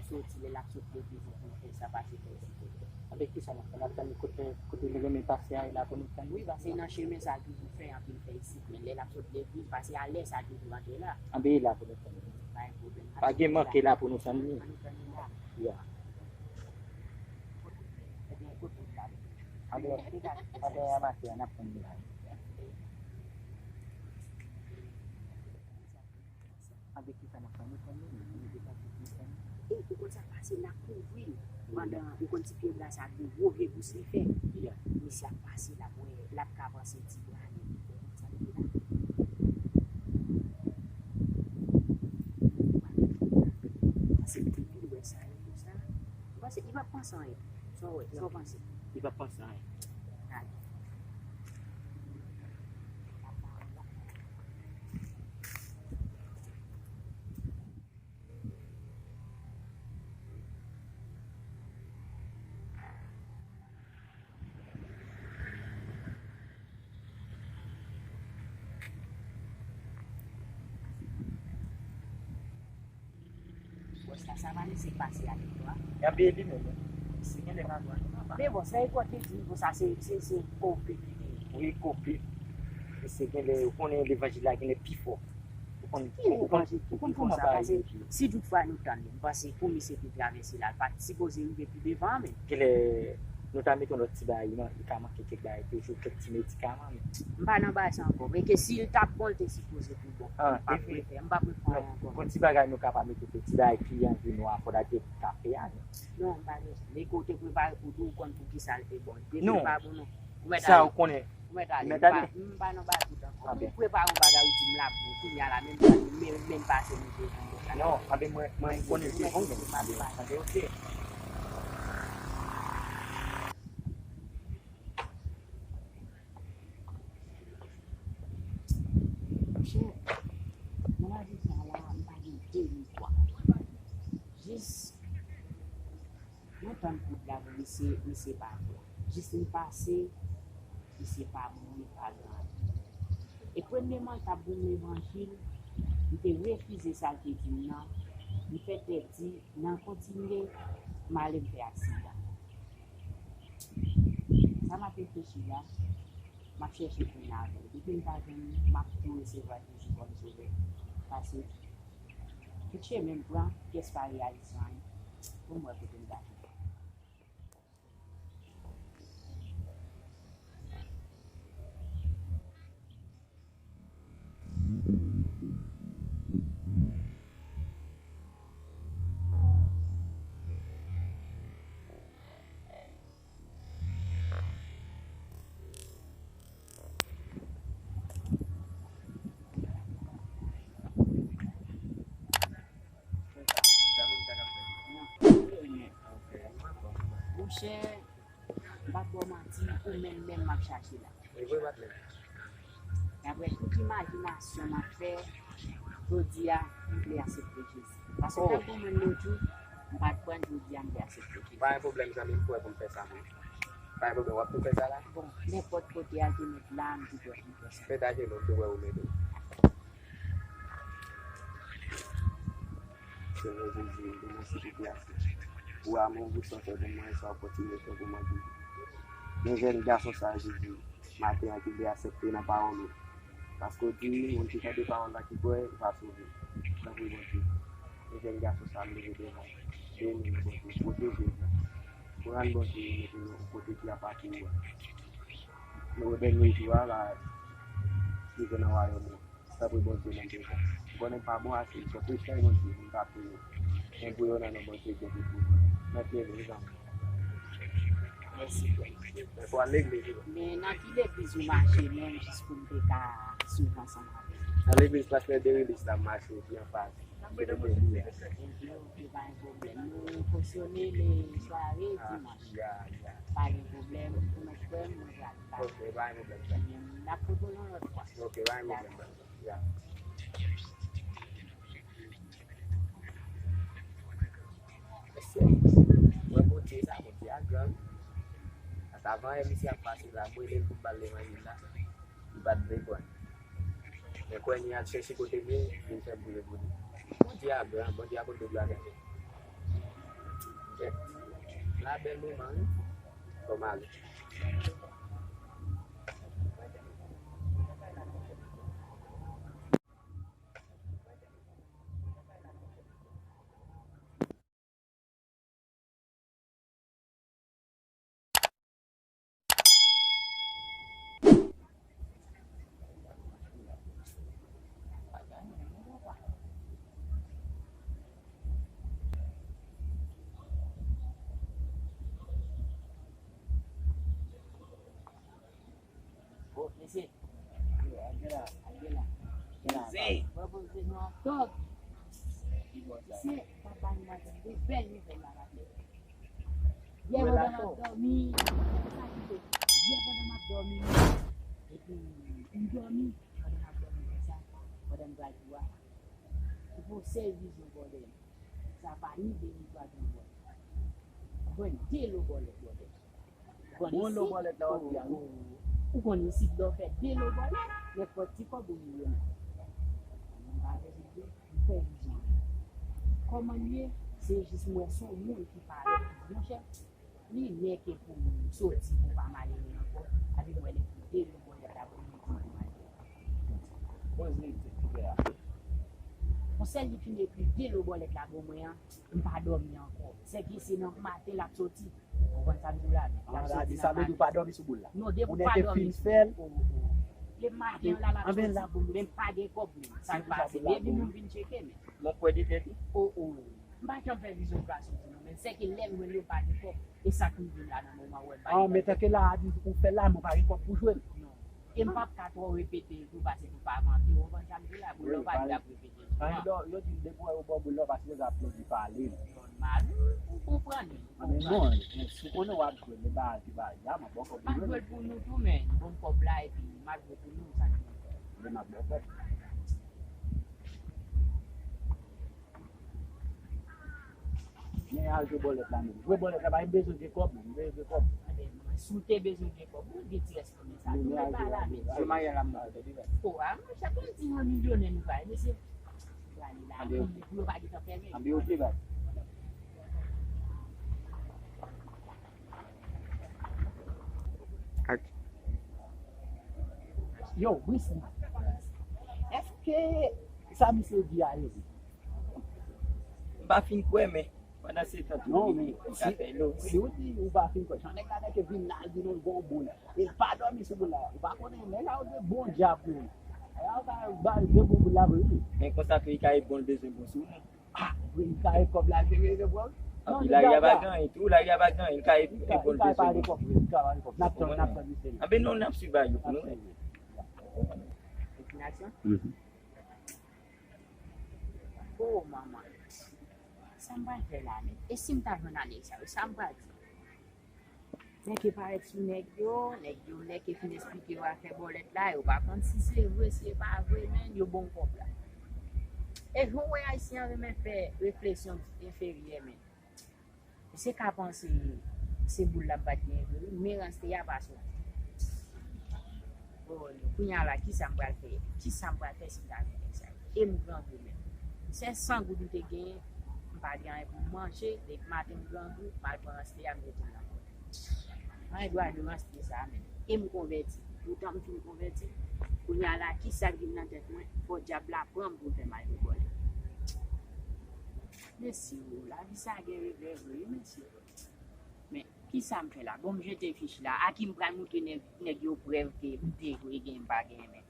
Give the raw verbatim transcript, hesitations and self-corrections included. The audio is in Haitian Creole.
Soti, lè l ap sot legliz, li konn fè sa, pase fè isit. Anben, kisa n ap fè? N ap tann kote, kote li renmen pase a, e la pou nou tann li? Wi, paske nan chemen sa l toujou fè anpil fè isit, men lè l ap sot legliz, pase alè sa l toujou rantre la. Anben, e la pou nou tann li. Pa gen pwoblèm. Pa gen manke, la pou nou tann li. Ann nou tann li la. Ya. Ebyen, kote w pral? Anben, anben, maten an, n ap tann li la. Anben, kisa n ap fè? Nou tann li, nou degaje pou nou tann li. E ou konn sa k pase, n ap kouvri l. Pandan ou konn ti pye bra sa, gen gwo vye bous li fè. Misye ap pase, l ap wè, l ap ka avanse ti bra li. Ou konn sa l ye la? Pase depi l wè sa yo konsa, m panse li p ap panse anyen. Sa w wè, sa w panse? Li p ap panse anyen. Gade. Bòs la, sa pa misye k pase avèk yo a? Anben, e li menm, wi. Misye genlè pa bon. Men bon, sa e kòd li di m konsa, se, se, se kope li ye. Wi, kope. Misye genlè, ou konnen levanjil la genlè pi fò. Ou konn, ki ou konn, levanjil ki pi fò sa? Paske si toutfwa nou tann li, m panse pou misye te travèse la, l pa t sipoze rive pi devan an menm. Genlè, nou ta mete yon lòt ti bagay, li man-, li ka manke kèk bagay toujou, kèk ti medikaman, men. M pa nan bagay sa ankò. Men ke si l t ap bon, l te sipoze tou bon. M p ap refè, m p ap refè anyen ankò. Gon ti bagay nou ka pa mete, ti bagay kliyan vin wè a, fò w ta te ka fè a, non. Non, m pa bezwen. Men ke w te prepare pou di w konn poukisa l te bon. Depi l pa bon, non. Ou mèt ale. Sa ou konnen. Ou mèt ale. M pa, m pa nan bagay tout ankò. Ou prepare yon bagay, ou di m l ap bon. Kounye a la, menm, menm, menm pase nou te vin konsa. Non, anben mwen, mwen, m konnen l te bon, men anben, anben, oke. Monchè, nan lavi sa la, m pa gen de ni twa. Jis, mwen tann kout la pou misye, misye pati. Jis li pase, misye pa mouri, pa gen anyen. E premye mwen t ap ban m levanjil, m te refize sa l te di m nan. M fè tèt di, nan kontinye, m ale m fè aksidan. Sa m ap reflechi la, m ap chèche kounye a avè l. Depi m pa jwenn li, m ap tou resevwa Jezi kòm sovè. Paske tout chemen m pran, pyès pa reyalize anyen. Pou m wè kote m ta fè. Monchè, m p ap ba w manti, ou menm menm m ap chache la. Daprè tout imajinasyon m ap fè, jodi a, m vle aksepte Jezi. Paske tankou mwen lòt jou, m pa t pran, jodi a, m vle aksepte Jezi. Pa gen pwoblèm, zanmi m, m prè pou m fè sa pou ou. Pa gen pwoblèm, w ap tou fè sa la? Bon, nenpòt kote a te mèt la, m tou prè pou m fè sa. Met ajenou, m tou prè pou m ede w. Senyè Jezi, m remèsye pou gras ou. Pou amou ou san fè pou mwen, sa w kontinye fè pou mwen toujou. Men jèn gason sa, Jezi, maten an ki vle aksepte nan pawòl ou. Paske w di, moun ki tande pawòl la, ki kwè, va sove. Tanpri, Bondye. Men jèn gason sa, m leve devan w. Beni l, Bondye. Pwoteje l. Pran l, Bondye, e mete l yon kote ki apa pou ou a. Men o dènye jou a, va rive nan wayòm ou. Tanpri, Bondye, nan devan. M konnen m pa bon ase, m se Kretyen, Bondye, m pa peye. Men priye w nan non Bondye, Bondye pou mwen. Mèsi, mezanmi. Mèsi, frè. Men fò al legliz, wi. Men nan ki legliz ou mache menm, jis pou m te ka swiv ansanm avè w? Nan legliz Pastè Derilis la m mache, ki anfas. Ebyen, ebyen, pa gen pwoblèm. Nou fonksyone le sware dimanch. Ya, ya. Pa gen pwoblèm. Ou mèt kwè m, mwen pral la. Ok, pa gen pwoblèm, frè. N ap kote w yon lòt fwa. Ok, pa gen pwoblèm, frè. Ya. Mesye, mwen Bondye sa, Bondye a gran. Paske avan yè misye ap pase la, mwen rele l pou m ba l levanjil la. Li pa t vle pran. Men kounye a l chèche kote m ye, vin fè m priye pou li. Bondye a gran, Bondye a konn tout bagay. La bèl moman wi. Fò m ale. Bon, mesye. Yo, al gen la, al gen la. Gen la, bon, bon, bon, nou ap tòg. Mesye, papa nou maten, de bèl nouvèl la maten. Yè pandan m ap dòmi, sa ki fè? Yè pandan m ap dòmi, epi m dòmi, pandan m ap dòmi konsa, pandan m pral di w a, ou fè yon sèl vizyon bòdèl. Sa pa ni de ni twa, gen bòdèl. Ou konn de lo bòlèt, bòdèl. Ou konn isit, ou konn isit lè w fè de lo bòlèt, nenpòt ti kòb ou milyonnen. M pa bezwen di, m fè vizyon. Kòman l ye? Se jis m wè se yon moun ki parèt. Monchè, li lè ke pou m soti, pou m pa malere ankò. Epi m wè l ekri de lo bòlèt la pou m ekri pou m ale. Poze ti kouvè a. Yon sèl li fin ekri de lo bòlèt la ban mwen an, m pa dòmi ankò. Sèke se nan maten l ap soti. Ou konprann sa m di w la? L ap soti nan maten. Sa vle di w pa dòmi sou boul la? Non, depi w pa dòmi sou boul. Depi maten an la, l ap soti. Men m pa gen kòb menm. Sa k pase? Depi moun vin tcheke men. Mon kwè de tèt li. O, o. M pa janm fè vizyon m ka soti non, men sèke lè m jwenn yo m pa gen kòb. E sa k rive m la nan moman wè m pa gen kòb. Ah, men tanke la a di ou fè la, men w pa gen kòb pou jwe l. Non. E m p ap ka twò repete l tou, paske pou pa vante, ou konprann sa m di la, boul la pa di l ap repete l. Yo di depi w wè yo ba w boul la, paske yo ap plede pale. Nòmal, ou konprann. Ah, men non, men si w konnen w ap jwe, men ba a di ba a, m ap ba w kòb pou jwe. M ap jwe l pou nou tou, men bon kòb la, epi m ap jwe pou nou, sa ki bon kòb. Men m ap ba w kòb. Men al jwe bòlèt la menm. Jwe bòlèt la, pa m bezwen gen kòb, non, m bezwen gen kòb. Enben, si w te bezwen gen kòb, ou gen ti rès konnen sa tou, men pa la menm. Sou mayè la, m nan. O, a, monchè, konn di yon milyonè nou bay, mesye. Pou ale la, pou yo pa gentan fèmen. Anbe, oke, bay. Ak- Yo, Brisly, èske sa misye di a rive? M pa fin kwè, men pandan se tan, tou li ka fè lo. Si w di ou pa fin kwè, jan nèg la nèke vin la, l vin yon bon boul. E l pa dòmi sou boul la. Ou pa konnen, nèg la yo de bon dyab, menm. Nèg la yo ka ba l de bon boul la vre, wi. Men konsa tou, li ka ret bon, l bezwen bon sou nou. Ah, vre, li ka ret kòb la, se vre, se vre. Anpi lari a pa gen anyen tou, lari a pa gen anyen, li ka ret bon, l bezwen bon. Li ka pale kòb, wi, li ka pale kòb. N ap tann, n ap tann misye. Anben non, n ap swiv bagay yo pou nou, wi. Destinasyon? Mhm. O, manman. Sa m pral fè la menm? E si m ta jwenn a nèg sa yo, sa m pral di? Nèg yo parèt sou nèg yo, nèg yo, nèg yo fin eksplike yo afè bòlèt la, yo pa konn si se vre, si se pa vre, men yo bon kòb la. E jan w wè ayisyen an renmen fè refleksyon enferyè, men. Misye ka panse se boul la m pa t genyen vre wi, men ranse a pa soti. Bon, kounye a la, kisa m pral fè? Kisa m pral fè si m ta jwenn nèg sa yo? E m grangou menm. Se san goud m te genyen, m pa gen anyen pou m manje, depi maten m grangou, m al pran ranse a, m retourne ankò. Anyen dwa de ranse sa menm. E m konvèti. Poutan m fin konvèti, kounye a la, kisa k vin nan tèt mwen? Fò dyab la pran m pou l fè m al jwe bòlèt. Mesye o, lavi sa gen revè vre wi, mesye. Men, kisa m fè la? Bon, m jete fich la. A ki m pral moutre nèg, nèg yo prèv ke m te jwe, gen m pa genyen, men.